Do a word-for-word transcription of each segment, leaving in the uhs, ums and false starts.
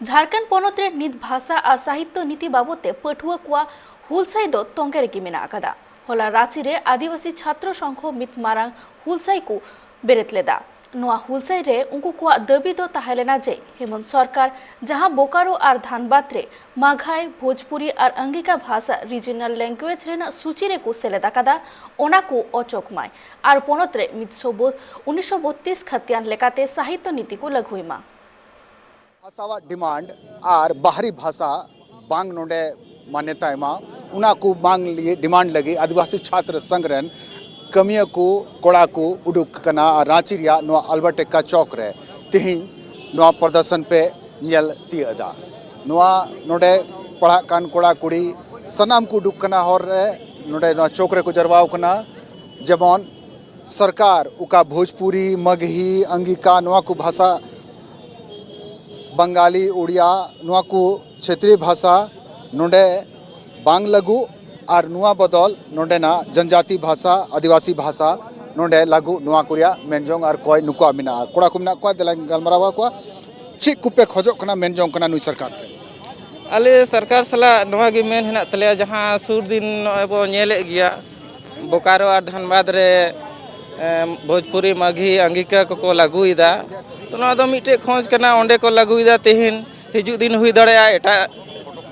ᱡᱷᱟᱲᱠᱷᱚᱸᱰ ᱯᱚᱱᱚᱛ ᱨᱮ ᱱᱤᱛ ᱵᱷᱟᱥᱟ ᱟᱨ ᱥᱟᱦᱤᱛᱭᱚ ᱱᱤᱛᱤ ᱵᱟᱵᱚᱫ ᱛᱮ ᱯᱟᱹᱴᱷᱩᱣᱟᱹ ᱠᱚᱣᱟᱜ ᱦᱩᱞᱥᱟᱹᱭ ᱫᱚ ᱛᱚᱸᱜᱮ ᱨᱮᱜᱮ ᱢᱮᱱᱟᱜ ᱟᱠᱟᱫᱟ᱾ ᱦᱚᱞᱟ ᱨᱟᱸᱪᱤ ᱨᱮ ᱟᱹᱫᱤᱵᱟᱹᱥᱤ ᱪᱷᱟᱛᱨᱚ ᱥᱚᱝᱜᱷᱚ ᱢᱤᱫ ᱢᱟᱨᱟᱝ ᱦᱩᱞᱥᱟᱹᱭ ᱠᱚ ᱵᱮᱨᱮᱫ ᱞᱮᱫᱟ᱾ ᱱᱚᱣᱟ ᱦᱩᱞᱥᱟᱹᱭ ᱨᱮ ᱩᱱᱠᱩ ᱠᱚᱣᱟᱜ ᱫᱟᱹᱵᱤ ᱫᱚ ᱛᱟᱦᱮᱸ ᱞᱮᱱᱟ ᱡᱮ ᱦᱮᱢᱚᱱᱛ ᱥᱚᱨᱠᱟᱨ ᱡᱟᱦᱟᱸ ᱵᱳᱠᱟᱨᱳ ᱟᱨ ᱫᱷᱟᱱᱵᱟᱫᱽ ᱨᱮ ᱢᱟᱜᱷᱟᱭ, ᱵᱷᱳᱡᱽᱯᱩᱨᱤ ᱟᱨ ᱟᱝᱜᱤᱠᱟ ᱵᱷᱟᱥᱟ regional language ᱨᱮᱱᱟᱜ ᱥᱩᱪᱤ ᱨᱮᱠᱚ ᱥᱮᱞᱮᱫ ᱟᱠᱟᱫᱟ, ᱚᱱᱟ ᱠᱚ ᱚᱪᱚᱜ ᱢᱟᱭ ᱟᱨ ᱯᱚᱱᱚᱛ ᱨᱮ ᱢᱤᱫ ᱥᱚ ᱵᱚ-, ᱩᱱᱤᱥᱥᱚ ᱵᱚᱛᱛᱨᱤᱥ ᱠᱷᱟᱹᱛᱤᱭᱟᱱ ᱞᱮᱠᱟᱛᱮ ᱥᱟᱦᱤᱛᱭᱚ ᱱᱤᱛᱤ ᱠᱚ ᱞᱟᱹᱜᱩᱭ ᱢᱟ᱾ ᱵᱷᱟᱥᱟᱣᱟᱜ demand ᱟᱨ ᱵᱟᱦᱨᱤ ᱵᱷᱟᱥᱟ ᱵᱟᱝ ᱱᱚᱰᱮ ᱢᱟᱱᱭᱚᱛᱟ ᱮᱢᱟ, ᱚᱱᱟ ᱠᱚ ᱵᱟᱝ ᱞᱟᱹᱜᱤᱫ, demand ᱞᱟᱹᱜᱤᱫ ᱟᱹᱫᱤᱵᱟᱹᱥᱤ ᱪᱷᱟᱛᱨᱚ ᱥᱚᱝᱜᱷ ᱨᱮᱱ ᱠᱟᱹᱢᱤᱭᱟᱹ ᱠᱚ, ᱠᱚᱲᱟ ᱠᱚ ᱩᱰᱩᱠ ᱟᱠᱟᱱᱟ ᱟᱨ ᱨᱟᱸᱪᱤ ᱨᱮᱭᱟᱜ ᱱᱚᱣᱟ ᱟᱞᱵᱟᱨᱴ ᱮᱠᱠᱟ ᱪᱚᱠ ᱨᱮ ᱛᱮᱦᱮᱧ ᱱᱚᱣᱟ ᱯᱨᱚᱫᱚᱨᱥᱚᱱ ᱯᱮ ᱧᱮᱞ ᱛᱤᱭᱟᱹᱜ ᱮᱫᱟ᱾ ᱱᱚᱣᱟ ᱱᱚᱰᱮ ᱯᱟᱲᱦᱟᱜ ᱠᱟᱱ ᱠᱚᱲᱟ ᱠᱩᱲᱤ ᱥᱟᱱᱟᱢ ᱠᱚ ᱩᱰᱩᱠ ᱠᱟᱱᱟ ᱦᱚᱨ ᱨᱮ, ᱱᱚᱰᱮ ᱱᱚᱣᱟ ᱪᱚᱠ ᱨᱮᱠᱚ ᱡᱟᱨᱣᱟᱣ ᱠᱟᱱᱟ᱾ ᱡᱮᱢᱚᱱ ᱥᱚᱨᱠᱟᱨ ᱚᱠᱟ ᱵᱷᱳᱡᱽᱯᱩᱨᱤ, ᱢᱟᱜᱦᱤ, ᱟᱝᱜᱤᱠᱟ ᱱᱚᱣᱟ ᱠᱚ ᱵᱷᱟᱥᱟ, ᱵᱟᱝᱜᱟᱞᱤ, ᱳᱲᱤᱭᱟ, ᱱᱚᱣᱟ ᱠᱚ ᱪᱷᱮᱛᱨᱤᱭᱚ ᱵᱷᱟᱥᱟ ᱱᱚᱰᱮ ᱵᱟᱝ ᱞᱟᱹᱜᱩ ᱟᱨ ᱱᱚᱣᱟ ᱵᱚᱫᱚᱞ ᱱᱚᱰᱮᱱᱟᱜ ᱡᱚᱱᱡᱟᱛᱤ ᱵᱷᱟᱥᱟ, ᱟᱹᱫᱤᱵᱟᱹᱥᱤ ᱵᱷᱟᱥᱟ ᱱᱚᱰᱮ ᱞᱟᱹᱜᱩ, ᱱᱚᱣᱟ ᱠᱚ ᱨᱮᱭᱟᱜ ᱢᱮᱱᱡᱚᱝ ᱟᱨ ᱠᱚᱭ ᱱᱩᱠᱩᱣᱟᱜ ᱢᱮᱱᱟᱜᱼᱟ᱾ ᱠᱚᱲᱟ ᱠᱚ ᱢᱮᱱᱟᱜ ᱠᱚᱣᱟ, ᱫᱮᱞᱟᱧ ᱜᱟᱞᱢᱟᱨᱟᱣ ᱟᱠᱚᱣᱟ᱾ ᱪᱮᱫ ᱠᱚᱯᱮ ᱠᱷᱚᱡᱚᱜ ᱠᱟᱱᱟ, ᱢᱮᱱ ᱡᱚᱝ ᱠᱟᱱᱟ ᱱᱩᱭ ᱥᱚᱨᱠᱟᱨ ᱴᱷᱮᱱ? ᱟᱞᱮ ᱥᱚᱨᱠᱟᱨ ᱥᱟᱞᱟᱜ ᱱᱚᱣᱟ ᱜᱮ ᱢᱮᱱ ᱦᱮᱱᱟᱜ ᱛᱟᱞᱮᱭᱟ, ᱡᱟᱦᱟᱸ ᱥᱩᱨ ᱫᱤᱱ ᱱᱚᱜᱼᱚᱭ ᱵᱚ ᱧᱮᱞᱮᱫ ᱜᱮᱭᱟ, ᱵᱳᱠᱟᱨᱳ ᱟᱨ ᱫᱷᱟᱱᱵᱟᱫᱽ ᱨᱮ, ᱮᱢ, ᱵᱷᱳᱡᱽᱯᱩᱨᱤ, ᱢᱟᱜᱷᱤ, ᱟᱝᱜᱤᱠᱟ ᱠᱚᱠᱚ ᱞᱟᱹᱜᱩᱭᱮᱫᱟ᱾ ᱛᱚ, ᱱᱚᱣᱟ ᱫᱚ ᱢᱤᱫᱴᱮᱡ ᱠᱷᱚᱡᱽ ᱠᱟᱱᱟ, ᱚᱸᱰᱮ ᱠᱚ ᱞᱟᱹᱜᱩᱭᱮᱫᱟ, ᱛᱮᱦᱮᱧ ᱦᱤᱡᱩᱜ ᱫᱤᱱ ᱦᱩᱭ ᱫᱟᱲᱮᱭᱟᱜᱼᱟ ᱮᱴᱟᱜ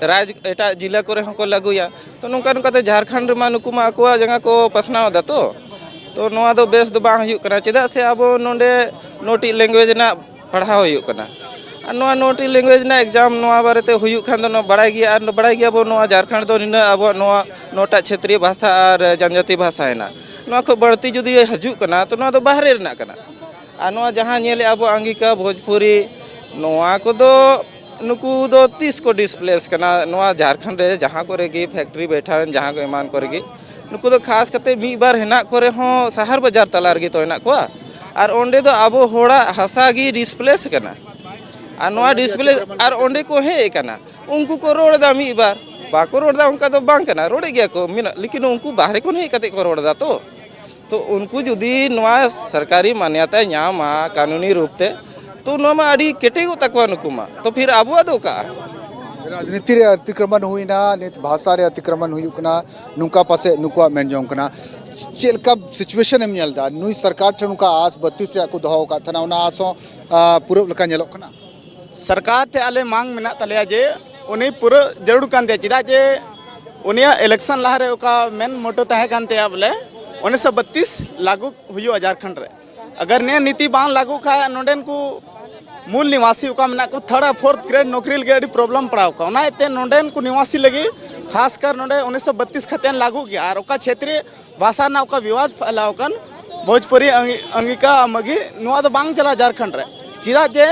ᱨᱟᱡᱽ, ᱮᱴᱟᱜ ᱡᱤᱞᱟᱹ ᱠᱚᱨᱮ ᱦᱚᱸᱠᱚ ᱞᱟᱹᱜᱩᱭᱟ᱾ ᱛᱚ, ᱱᱚᱝᱠᱟ ᱱᱚᱝᱠᱟᱛᱮ ᱡᱷᱟᱲᱠᱷᱚᱸᱰ ᱨᱮᱢᱟ ᱱᱩᱠᱩ ᱢᱟ ᱟᱠᱚᱣᱟᱜ ᱡᱟᱸᱜᱟ ᱠᱚ ᱯᱟᱥᱱᱟᱣ ᱮᱫᱟ᱾ ᱛᱚ, ᱛᱚ, ᱱᱚᱣᱟ ᱫᱚ ᱵᱮᱥ ᱫᱚ ᱵᱟᱝ ᱦᱩᱭᱩᱜ ᱠᱟᱱᱟ᱾ ᱪᱮᱫᱟᱜ ᱥᱮ ᱟᱵᱚ ᱱᱚᱰᱮ ᱱᱚᱴᱤᱡ language ᱨᱮᱱᱟᱜ ᱯᱟᱲᱦᱟᱣ ᱦᱩᱭᱩᱜ ᱠᱟᱱᱟ᱾ ᱟᱨ ᱱᱚᱣᱟ ᱱᱚᱴᱤᱡ language ᱨᱮᱱᱟᱜ exam ᱱᱚᱣᱟ ᱵᱟᱨᱮᱛᱮ ᱦᱩᱭᱩᱜ ᱠᱷᱟᱱ ᱫᱚ ᱱᱚᱣᱟ ᱵᱟᱲᱟᱭ ᱜᱮᱭᱟ, ᱟᱨ ᱵᱟᱲᱟᱭ ᱜᱮᱭᱟᱵᱚᱱ ᱱᱚᱣᱟ ᱡᱷᱟᱲᱠᱷᱚᱸᱰ ᱫᱚ ᱱᱤᱱᱟᱹᱜ ᱟᱵᱚᱣᱟᱜ ᱱᱚᱣᱟ ᱱᱚᱴᱟᱜ ᱪᱷᱮᱛᱨᱤᱭᱚ ᱵᱷᱟᱥᱟ ᱟᱨ ᱡᱟᱱᱡᱟᱛᱤ ᱵᱷᱟᱥᱟ ᱦᱮᱱᱟᱜ, ᱱᱚᱣᱟ ᱠᱷᱚᱱ ᱵᱟᱹᱲᱛᱤ ᱡᱩᱫᱤ ᱦᱤᱡᱩᱜ ᱠᱟᱱᱟ ᱛᱚ ᱱᱚᱣᱟ ᱫᱚ ᱵᱟᱦᱨᱮ ᱨᱮᱱᱟᱜ ᱠᱟᱱᱟ᱾ ᱟᱨ ᱱᱚᱣᱟ ᱡᱟᱦᱟᱸ ᱧᱮᱞᱮᱫᱼᱟ ᱵᱚ ᱟᱝᱜᱤᱠᱟ, ᱵᱷᱳᱡᱽᱯᱩᱨᱤ, ᱱᱚᱣᱟ ᱠᱚᱫᱚ ᱱᱩᱠᱩ ᱫᱚ ᱛᱤᱥ ᱠᱚ displace ᱠᱟᱱᱟ? ᱱᱚᱣᱟ ᱡᱷᱟᱲᱠᱷᱚᱸᱰ ᱨᱮ ᱡᱟᱦᱟᱸ ᱠᱚᱨᱮ ᱜᱮ factory ᱵᱮᱴᱷᱟᱣᱮᱱ, ᱡᱟᱦᱟᱸ ᱠᱚ ᱮᱢᱟᱱ ᱠᱚᱨᱮ ᱜᱮ, ᱱᱩᱠᱩ ᱫᱚ ᱠᱷᱟᱥ ᱠᱟᱛᱮ ᱢᱤᱫ ᱵᱟᱨ ᱦᱮᱱᱟᱜ ᱠᱚᱨᱮ ᱦᱚᱸ ᱥᱟᱦᱟᱨ ᱵᱟᱡᱟᱨ ᱛᱟᱞᱟ ᱨᱮᱜᱮ ᱛᱚ ᱦᱮᱱᱟᱜ ᱠᱚᱣᱟ᱾ ᱟᱨ ᱚᱸᱰᱮ ᱫᱚ ᱟᱵᱚ ᱦᱚᱲᱟᱜ ᱦᱟᱥᱟ ᱜᱮ displace ᱠᱟᱱᱟ᱾ ᱟᱨ ᱱᱚᱣᱟ displace, ᱟᱨ ᱚᱸᱰᱮ ᱠᱚ ᱦᱮᱡ ᱟᱠᱟᱱᱟ, ᱩᱱᱠᱩ ᱠᱚ ᱨᱚᱲ ᱮᱫᱟ ᱢᱤᱫ ᱵᱟᱨ, ᱵᱟᱠᱚ ᱨᱚᱲ ᱮᱫᱟ ᱚᱱᱠᱟ ᱫᱚ ᱵᱟᱝ ᱠᱟᱱᱟ, ᱨᱚᱲᱮᱫ ᱜᱮᱭᱟ ᱠᱚ, ᱢᱮᱱᱟᱜ, ᱞᱮᱠᱤᱱ ᱩᱱᱠᱩ ᱵᱟᱦᱨᱮ ᱠᱷᱚᱱ ᱦᱮᱡ ᱠᱟᱛᱮ ᱠᱚ ᱨᱚᱲ ᱮᱫᱟ ᱛᱚ᱾ ᱛᱚ ᱩᱱᱠᱩ ᱡᱩᱫᱤ ᱱᱚᱣᱟ ᱥᱚᱨᱠᱟᱨᱤ ᱢᱟᱱᱭᱟᱛᱟᱭ ᱧᱟᱢᱟ ᱠᱟᱹᱱᱩᱱᱤ ᱨᱩᱯ ᱛᱮ, ᱛᱚ ᱱᱚᱣᱟ ᱢᱟ ᱟᱹᱰᱤ ᱠᱮᱴᱮᱡᱚᱜ ᱛᱟᱠᱚᱣᱟ ᱱᱩᱠᱩ ᱢᱟ, ᱛᱚ ᱯᱷᱤᱨ ᱟᱵᱚᱣᱟᱜ ᱫᱚ ᱚᱠᱟ? ᱨᱟᱡᱽᱱᱤᱛᱤ ᱨᱮ ᱚᱛᱤᱠᱨᱚᱢᱚᱱ ᱦᱩᱭᱱᱟ, ᱱᱤᱛ ᱵᱷᱟᱥᱟ ᱨᱮ ᱚᱛᱤᱠᱨᱚᱢᱚᱱ ᱦᱩᱭᱩᱜ ᱠᱟᱱᱟ, ᱱᱚᱝᱠᱟ ᱯᱟᱥᱮᱡ ᱱᱩᱠᱩᱣᱟᱜ ᱢᱮᱱ ᱡᱚᱝ ᱠᱟᱱᱟ᱾ ᱪᱮᱫ ᱞᱮᱠᱟ ᱥᱤᱪᱩᱭᱮᱥᱚᱱ ᱮᱢ ᱧᱮᱞ ᱮᱫᱟ? ᱱᱩᱭ ᱥᱚᱨᱠᱟᱨ ᱴᱷᱮᱱ ᱱᱚᱝᱠᱟ ᱟᱥ ᱵᱟᱹᱛᱤᱥ ᱨᱮᱭᱟᱜ ᱠᱚ ᱫᱚᱦᱚ ᱟᱠᱟᱫ ᱛᱟᱦᱮᱱᱟ, ᱚᱱᱟ ᱟᱥ ᱦᱚᱸ ᱟ, ᱯᱩᱨᱟᱹᱜ ᱞᱮᱠᱟ ᱧᱮᱞᱚᱜ ᱠᱟᱱᱟ? ᱥᱚᱨᱠᱟᱨ ᱴᱷᱮᱱ ᱟᱞᱮ ᱢᱟᱝ ᱢᱮᱱᱟᱜ ᱛᱟᱞᱮᱭᱟ ᱡᱮ ᱩᱱᱤ ᱯᱩᱨᱟᱹ ᱡᱟᱹᱨᱩᱲ ᱠᱟᱱ ᱛᱟᱭᱟ, ᱪᱮᱫᱟᱜ ᱡᱮ ᱩᱱᱤᱭᱟᱜ ᱤᱞᱮᱠᱥᱚᱱ ᱞᱟᱦᱟᱨᱮ ᱚᱠᱟ ᱢᱮᱱ ᱢᱚᱴᱳ ᱛᱟᱦᱮᱸ ᱠᱟᱱ ᱛᱟᱭᱟ ᱵᱚᱞᱮ ᱩᱱᱤᱥᱥᱚ ᱵᱟᱛᱤᱥ ᱞᱟᱹᱜᱩ ᱦᱩᱭᱩᱜᱼᱟ ᱡᱷᱟᱲᱠᱷᱚᱸᱰ ᱨᱮ᱾ ᱟᱜᱟᱨ ᱱᱤᱭᱟᱹ ᱱᱤᱛᱤ ᱵᱟᱝ ᱞᱟᱹᱜᱩᱜ ᱠᱷᱟᱱ ᱱᱚᱰᱮᱱ ᱠᱚ ᱢᱩᱞ ᱱᱤᱣᱟᱥᱤ ᱚᱠᱟ ᱢᱮᱱᱟᱜ ᱠᱚ ᱛᱷᱟᱨᱰ ᱟᱨ ᱯᱷᱳᱨᱛᱷ ᱜᱨᱮᱰ ᱱᱚᱠᱨᱤ ᱞᱟᱹᱜᱤᱫ ᱟᱹᱰᱤ ᱯᱨᱚᱵᱞᱮᱢ ᱯᱟᱲᱟᱣ ᱠᱚᱣᱟ᱾ ᱚᱱᱟ ᱤᱭᱟᱹᱛᱮ ᱱᱚᱰᱮᱱ ᱠᱚ ᱱᱤᱣᱟᱥᱤ ᱞᱟᱹᱜᱤᱫ ᱠᱷᱟᱥ ᱠᱟᱨ ᱱᱚᱰᱮ ᱩᱱᱤᱥᱥᱚ ᱵᱟᱛᱤᱥ ᱠᱷᱟᱛᱮᱱ ᱞᱟᱹᱜᱩ ᱜᱮᱭᱟ ᱟᱨ ᱚᱠᱟ ᱪᱷᱮᱛᱨᱤᱭᱚ ᱵᱷᱟᱥᱟ ᱨᱮᱱᱟᱜ ᱚᱠᱟ ᱵᱤᱵᱟᱫ ᱯᱷᱟᱭᱞᱟᱣ ᱟᱠᱟᱱ ᱵᱷᱳᱡᱽᱯᱩᱨᱤ ᱟᱝᱜᱤ-, ᱟᱝᱜᱤᱠᱟ ᱢᱟᱹᱜᱤ, ᱱᱚᱣᱟ ᱫᱚ ᱵᱟᱝ ᱪᱟᱞᱟᱜᱼᱟ ᱡᱷᱟᱲᱠᱷᱚᱸᱰ ᱨᱮ᱾ ᱪᱮᱫᱟᱜ ᱡᱮ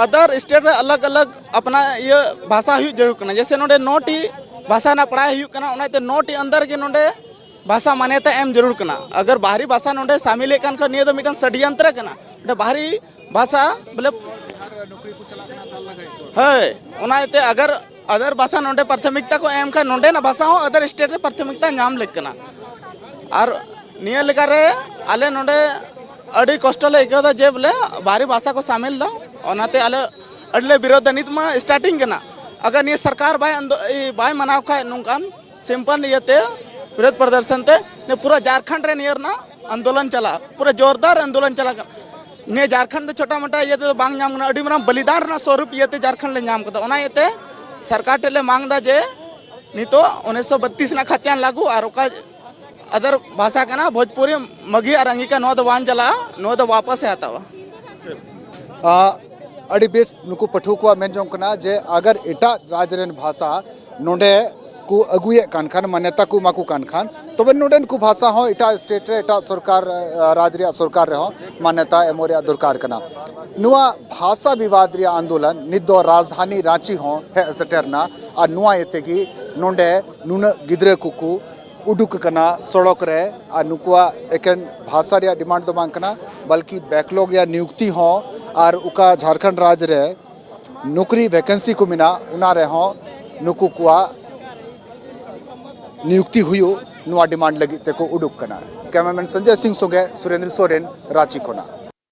ᱟᱫᱟᱨ ᱥᱴᱮᱴ ᱨᱮ ᱟᱞᱟᱜᱽ ᱟᱞᱟᱜᱽ ᱟᱯᱱᱟ ᱤᱭᱟᱹ ᱵᱷᱟᱥᱟ ᱦᱩᱭᱩᱜ ᱡᱟᱹᱨᱩᱲ ᱠᱟᱱᱟ᱾ ᱡᱮᱭᱥᱮ ᱱᱚᱰᱮ ᱱᱚ ᱴᱤ ᱵᱷᱟᱥᱟ ᱨᱮᱱᱟᱜ ᱯᱟᱲᱦᱟᱭ ᱦᱩᱭᱩᱜ ᱠᱟᱱᱟ, ᱚᱱᱟᱛᱮ ᱱᱚ ᱴᱤ ᱟᱱᱫᱟᱨ ᱜᱮ ᱱᱚᱰᱮ ᱵᱷᱟᱥᱟ ᱢᱟᱱᱭᱚᱛᱟ ᱮᱢ ᱡᱟᱹᱨᱩᱲ ᱠᱟᱱᱟ᱾ ᱟᱜᱟᱨ ᱵᱟᱦᱨᱤ ᱵᱷᱟᱥᱟ ᱱᱚᱰᱮ ᱥᱟᱢᱤᱞᱮᱫ ᱠᱟᱱ ᱠᱷᱟᱱ ᱱᱤᱭᱟᱹ ᱫᱚ ᱢᱤᱫᱴᱟᱝ ᱥᱟᱰᱭᱚᱱᱛᱨᱚ ᱠᱟᱱᱟ᱾ ᱱᱚᱰᱮ ᱵᱟᱦᱨᱤ ᱵᱷᱟᱥᱟ ᱵᱚᱞᱮ ᱦᱳᱭ, ᱚᱱᱟ ᱤᱭᱟᱹᱛᱮ ᱟᱜᱟᱨ ᱟᱫᱟᱨ ᱵᱷᱟᱥᱟ ᱱᱚᱰᱮ ᱯᱨᱟᱛᱷᱚᱢᱤᱠᱛᱟ ᱠᱚ ᱮᱢ ᱠᱷᱟᱱ ᱱᱚᱰᱮᱱᱟᱜ ᱵᱷᱟᱥᱟ ᱦᱚᱸ ᱟᱫᱟᱨ ᱥᱴᱮᱴ ᱨᱮ ᱯᱨᱟᱛᱷᱚᱢᱤᱠᱛᱟ ᱧᱟᱢ ᱞᱮᱠ ᱠᱟᱱᱟ᱾ ᱟᱨ ᱱᱤᱭᱟᱹ ᱞᱮᱠᱟᱨᱮ ᱟᱞᱮ ᱱᱚᱰᱮ ᱟᱹᱰᱤ ᱠᱚᱥᱴᱚ ᱞᱮ ᱟᱹᱭᱠᱟᱹᱣ ᱮᱫᱟ ᱡᱮ ᱵᱚᱞᱮ ᱵᱟᱦᱨᱤ ᱵᱷᱟᱥᱟ ᱠᱚ ᱥᱟᱢᱤᱞ ᱮᱫᱟ, ᱚᱱᱟᱛᱮ ᱟᱞᱮ ᱟᱹᱰᱤ ᱞᱮ ᱵᱤᱨᱳᱫᱷ ᱮᱫᱟ᱾ ᱱᱤᱛ ᱢᱟ ᱥᱴᱟᱨᱴᱤᱝ ᱠᱟᱱᱟ, ᱟᱜᱟᱨ ᱱᱤᱭᱟᱹ ᱥᱚᱨᱠᱟᱨ ᱵᱟᱭ ᱟᱱᱫᱳ-, ᱤ, ᱵᱟᱭ ᱢᱟᱱᱟᱣ ᱠᱷᱟᱱ ᱱᱚᱝᱠᱟᱱ ᱥᱤᱢᱯᱚᱞ ᱤᱭᱟᱹᱛᱮ ᱵᱤᱨᱳᱫᱷ ᱯᱨᱚᱫᱚᱨᱥᱚᱱ ᱛᱮ ᱱᱤᱭᱟᱹ ᱯᱩᱨᱟᱹ ᱡᱷᱟᱲᱠᱷᱚᱸᱰ ᱨᱮ ᱱᱤᱭᱟᱹ ᱨᱮᱱᱟᱜ ᱟᱱᱫᱳᱞᱚᱱ ᱪᱟᱞᱟᱜᱼᱟ, ᱯᱩᱨᱟᱹ ᱡᱳᱨᱫᱟᱨ ᱟᱱᱫᱳᱞᱚᱱ ᱪᱟᱞᱟᱜ ᱠᱟᱱᱟ᱾ ᱱᱤᱭᱟᱹ ᱡᱷᱟᱲᱠᱷᱚᱸᱰ ᱫᱚ ᱪᱷᱳᱴᱟ ᱢᱳᱴᱟ ᱤᱭᱟᱹ ᱛᱮᱫᱚ ᱵᱟᱝ ᱧᱟᱢ ᱠᱟᱱᱟ, ᱟᱹᱰᱤ ᱢᱟᱨᱟᱝ ᱵᱚᱞᱤᱫᱟᱱ ᱨᱮᱱᱟᱜ ᱥᱚᱨᱩᱯ ᱤᱭᱟᱹᱛᱮ ᱡᱷᱟᱲᱠᱷᱚᱸᱰ ᱞᱮ ᱧᱟᱢ ᱠᱟᱫᱟ᱾ ᱚᱱᱟ ᱤᱭᱟᱹᱛᱮ ᱥᱚᱨᱠᱟᱨ ᱴᱷᱮᱱ ᱞᱮ ᱢᱟᱝ ᱮᱫᱟ ᱡᱮ ᱱᱤᱛᱚᱜ ᱩᱱᱤᱥᱥᱚ ᱵᱟᱛᱤᱥ ᱨᱮᱱᱟᱜ ᱠᱷᱟᱛᱤᱭᱟᱱ ᱞᱟᱹᱜᱩ ᱟᱨ ᱚᱠᱟ ᱟᱫᱟᱨ ᱵᱷᱟᱥᱟ ᱠᱟᱱᱟ ᱵᱷᱳᱡᱽᱯᱩᱨᱤ, ᱢᱟᱹᱜᱷᱤ ᱟᱨ ᱟᱝᱜᱤᱠᱟ, ᱱᱚᱣᱟ ᱫᱚ ᱵᱟᱝ ᱪᱟᱞᱟᱜᱼᱟ, ᱱᱚᱣᱟ ᱫᱚ ᱣᱟᱯᱟᱥ ᱮ ᱦᱟᱛᱟᱣᱟ᱾ ᱟ, ᱟᱹᱰᱤ ᱵᱮᱥ ᱱᱩᱠᱩ ᱯᱟᱹᱴᱷᱩᱣᱟᱹ ᱠᱚᱣᱟᱜ ᱢᱮᱱ ᱡᱚᱝ ᱠᱟᱱᱟ ᱡᱮ ᱟᱜᱟᱨ ᱮᱴᱟᱜ ᱨᱟᱡᱽ ᱨᱮᱱ ᱵᱷᱟᱥᱟ ᱱᱚᱰᱮ ᱠᱚ ᱟᱹᱜᱩᱭᱮᱫ ᱠᱟᱱ ᱠᱷᱟᱱ, ᱢᱟᱱᱭᱚᱛᱟ ᱠᱚ ᱮᱢᱟ ᱠᱚ ᱠᱟᱱ ᱠᱷᱟᱱ, ᱛᱚᱵᱮ ᱱᱚᱰᱮᱱ ᱠᱚ ᱵᱷᱟᱥᱟ ᱦᱚᱸ ᱮᱴᱟᱜ ᱥᱴᱮᱴ ᱨᱮ, ᱮᱴᱟᱜ ᱥᱚᱨᱠᱟᱨ, ᱟ, ᱨᱟᱡᱽ ᱨᱮᱭᱟᱜ ᱥᱚᱨᱠᱟᱨ ᱨᱮᱦᱚᱸ ᱢᱟᱱᱭᱚᱛᱟ ᱮᱢᱚᱜ ᱨᱮᱭᱟᱜ ᱫᱚᱨᱠᱟᱨ ᱠᱟᱱᱟ᱾ ᱱᱚᱣᱟ ᱵᱷᱟᱥᱟ ᱵᱤᱵᱟᱫ ᱨᱮᱭᱟᱜ ᱟᱱᱫᱳᱞᱚᱱ ᱱᱤᱛ ᱫᱚ ᱨᱟᱡᱽᱫᱷᱟᱱᱤ ᱨᱟᱸᱪᱤ ᱦᱚᱸ ᱦᱮᱡ ᱥᱮᱴᱮᱨ ᱮᱱᱟ ᱟᱨ ᱱᱚᱣᱟ ᱤᱭᱟᱹ ᱛᱮᱜᱮ ᱱᱚᱰᱮ ᱱᱩᱱᱟᱹᱜ ᱜᱤᱫᱽᱨᱟᱹ ᱠᱚᱠᱚ ᱩᱰᱩᱠ ᱟᱠᱟᱱᱟ ᱥᱚᱲᱚᱠ ᱨᱮ ᱟᱨ ᱱᱩᱠᱩᱣᱟᱜ ᱮᱠᱮᱱ ᱵᱷᱟᱥᱟ ᱨᱮᱭᱟᱜ ᱰᱤᱢᱟᱱᱰ ᱫᱚ ᱵᱟᱝ ᱠᱟᱱᱟ, ᱵᱚᱞᱠᱤ ᱵᱮᱠᱞᱚᱜ ᱨᱮᱭᱟᱜ ᱱᱤᱭᱩᱠᱛᱤ ᱦᱚᱸ ᱟᱨ ᱚᱠᱟ ᱡᱷᱟᱲᱠᱷᱚᱸᱰ ᱨᱟᱡᱽ ᱨᱮ ᱱᱚᱠᱨᱤ ᱵᱷᱮᱠᱮᱱᱥᱤ ᱠᱚ ᱢᱮᱱᱟᱜ, ᱚᱱᱟ ᱨᱮᱦᱚᱸ ᱱᱩᱠᱩ ᱠᱚᱣᱟᱜ ᱱᱤᱭᱩᱠᱛᱤ ᱦᱩᱭᱩᱜ, ᱱᱚᱣᱟ ᱰᱤᱢᱟᱱᱰ ᱞᱟᱹᱜᱤᱫ ᱛᱮᱠᱚ ᱩᱰᱩᱠ ᱠᱟᱱᱟ᱾ ᱠᱮᱢᱮᱨᱟᱢᱮᱱ ᱥᱚᱧᱡᱚᱭ ᱥᱤᱝ ᱥᱚᱸᱜᱮ ᱥᱩᱨᱮᱱᱫᱨᱚ ᱥᱚᱨᱮᱱ, ᱨᱟᱸᱪᱤ ᱠᱷᱚᱱᱟᱜ᱾